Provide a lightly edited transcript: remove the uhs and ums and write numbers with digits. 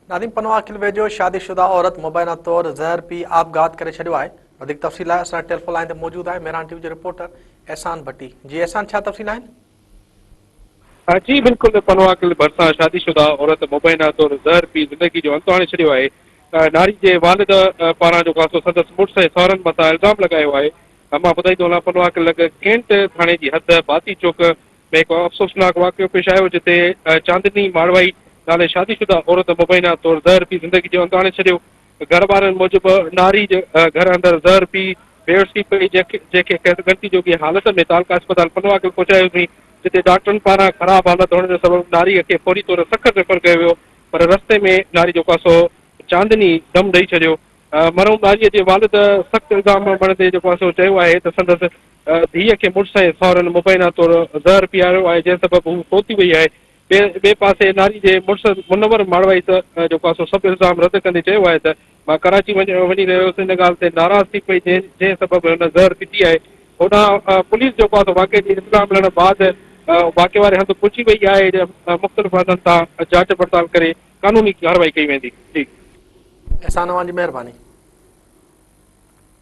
نادم پنواکل ويجهو شادي شده عورت مبينا طور زهر پي آپگهات ڪري ڇڏيو آهي. وڌيڪ تفصيل لاء اسان ٽيليفون لائين تي موجود آهي مهراڻ ٽي وي جو رپورٽر احسان ڀٽي. جي احسان ڇا تفصيل آهن؟ جي بلڪل پنواکل ڀرسان شادي شده عورت مبينا طور زهر پي زندگي جو انت آڻي ڇڏيو آهي. ناري جي والد پاران جو خاصو سندس مڙس ۽ سهرن مٿان الزام لڳايو آهي. مان ٻڌائيندو هلان پنواکل لڳ ڪينٽ ٿاڻي جي حد باتي چوڪ ۾ هڪ افسوسناڪ واقعو پيش آيو، جتي چاندني ماڙوائي نالي شادي شده عورت مبينا طور زهر پي زندگي جو انت آڻي ڇڏيو. گهر وارن موجب ناري گهر اندر زهر پي بيهوش ٿي پئي، جنهن کي کيس ڳڻتي جوڳي حالت ۾ تعلقه اسپتال پنوعاقل پهچايو ويو، جتي ڊاڪٽرن پاران خراب حالت هئڻ جو سبب ناري کي فوري طور سکر ريفر ڪيو ويو، پر رستي ۾ ناري جو پاسو چاندني دم ڏئي ڇڏيو. مرحوم ناريء جي والد سخت الزام مڙهندي جيڪو آهي سو چيو آهي ته سندس ڌيء کي مڙس ۽ سهرن مبينا طور زهر پياريو آهي جنهن سبب هو فوت ٿي وئي آهي. ٻئي پاسي ناري جي مڙس منور ماڙوائي جيڪو آهي سو سڀ الزام رد ڪندي چيو آهي ته مان ڪراچي وڃي رهيو هيس ان ڳالهه تي ناراض ٿي پئي جنهن سبب هن زهر پيتي آهي. هوڏانهن پوليس جيڪو آهي سو واقعي جي اطلاع ملڻ بعد واقعي واري هنڌ پهچي وئي آهي مختلف هنڌن تان جاچ پڙتال ڪري قانوني ڪارروائي ڪئي ويندي. جي. احسان اوهان جي مهرباني.